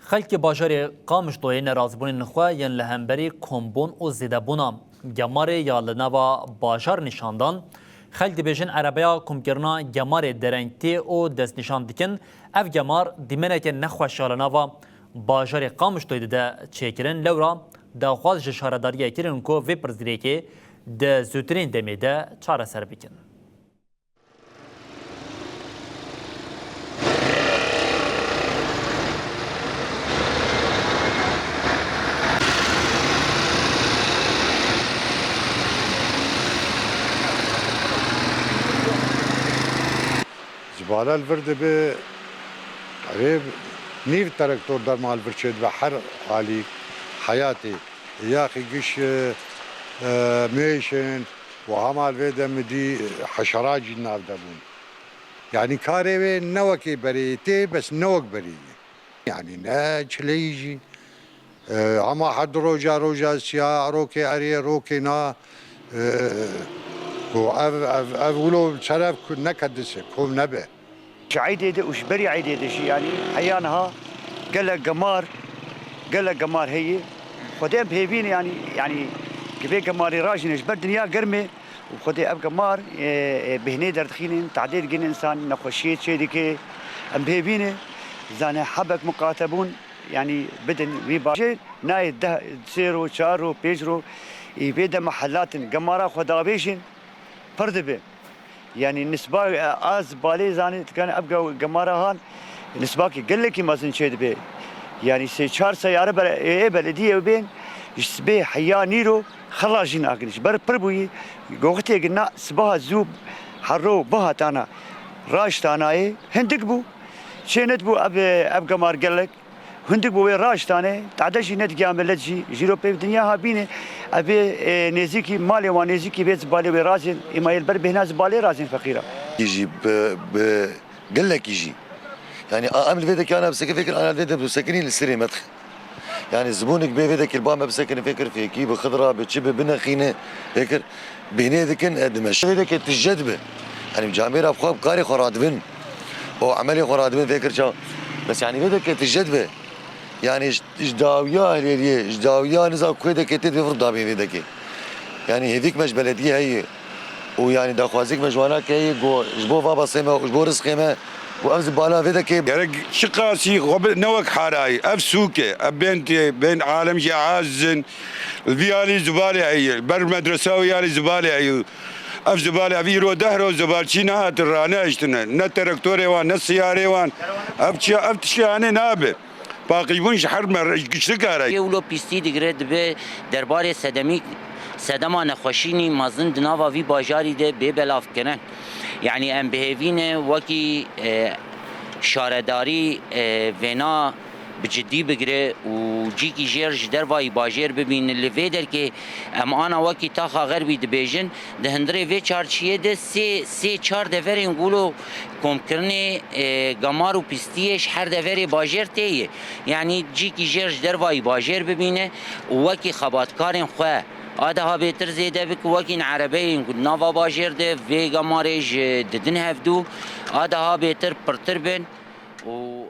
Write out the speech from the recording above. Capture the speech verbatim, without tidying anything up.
Xelkê bajarê Qamişloyê nerazîbûnên xwe yên li hemberî kombûn û zêdebûna gemarê ya li nava bajar nîşan dan. Xelk dibêjin erebeya komkirina gemarê dereng tê û destnîşan dikin, ev gemar dîmeneke nexweş ya li nava bajarê Qamişloyê dide çêkirin. Lewra daxwaz ji şaredariyê kirin ku vê pirsgirêkê di zûtirîn demê de çareser bikin. Zibale li vir dibe, erê, nîv terektor derma li vir çêdibe her alî heyatê. Yaxî giş, e, e, mêşin û hema li vê demidî, e, heşerat jî nav de bûn. Yanî karê wê ne wekê berê tê, bes ne wek berê ye. Yanî ne çileyî jî. E, hema her du roja, roja siya, rokê erê, rokê na. E, ku ev, ev, ev wilo ser ev ku neke dise, kom nebe. Ji eydê de û ji berî eydê de jî, yanî heya niha gelek gemar, gelek gemar heye. Xwedê em bi hêvî ne, yanî, yanî ki vê gemarê rajîne ji ber dinya germ e û Xwedê ev gemar, e, e, bêhnê derdixînin, tadê digin însan, nexweşiyê çê dike. Em bi hêvî ne, zane hebek miqatebûn, yanî bidin wî bajêr, nayê deh, sê ro, çar ro, pênc ro, î vê dema helatin gemara xwe davêjin, pir dibe. Yanî nisba, e, a zibalê zanî, dikane ev ge-, gemara han, nisbakî gelekî mezin çêdibe. Yanî sê çar seyare bere-, ê, ê belediyê bên, ji sibê heya nîro xela jî nakin. Ji ber pir bûyî, goxitê gina sibaha zû herro bihatana, raştanayê hindik bû. Çê nedibû ev, ev gemar gelek. Hundik bû wê raştane, tade jî nedigiya milet jî, jîro pê dinya ha bîne, ev ê, e, nêzîkî, malê wan nêzîkî vê zibalê wê razên, êma yê li ber bêhna zibalê razên feqîra. Jî bi, bi gelekî jî. Yanî a, em li vê dekê ana bisekin fêkir, ana li vê de bisekinî li serê me dixe. Yanî zibûnik bê vê dekê li ba me bisekin fêkir fêkî, bi xidra, bi çi, bi binexîne fêkir. Bêhnê dikin, e, dimeşe. Vê dekê tije dibe. Yanî camêra bi xwe bi karê xwe radibin. O emelê xwe radibin vê kir çaw. Bes yanî vê dekê tije dibe. Yanî ji, ji dawiya Hilêliyê, ji dawiya niza ku vê dekê tê divê vir dabê vê dekê. Yanî hêvîk me ji belediyê heye. Û yanî daxwazîk me ji wana ke heye ku ji bo vabasê me û ji bo rizqê me û ev zibala vê dekê. Gerek çiqasî xwe bi ne wek harayî. Ev sûk e. Ev bên tê, bên alem jî aciz in. Li vî alî zibalê heye, li ber medresa wî alî zibalê heye. Ev zibalê, ev îro deh roj zibalçî nehatin ra, nehiştine. Ne terektorê wan, ne siyarê wan. Ev çiya, ev tiştê hanê nabe. Paqijbûn ji her me re, ji giçlik re. Yê wilo pîstî digire, dibe derbarê sedemî, sedema nexweşînî mezin di nava vî bajarî de bê belavkirin. Yanî em bi hêvî ne wekî, e, şaredarî, e, vêna bi cidî bigire û cîkî jêr ji dervayî bajêr bibînin. Li vê derkê em ana wekî taxa xerbî dibêjin, di hundirê vê çarçiyê de sê, sê çar deverên gulo komkirinê, e, gemar û pîstiyê ji her deverê bajêr tê ye. Yanî cîkî jêr ji dervayî bajêr bibîne û wekî xebatkarên xwe a daha bêtir zêde bike, wekî erebeyên ku di nava bajêr de vê gemarê ji didin hevdû a daha bêtir pirtir bin û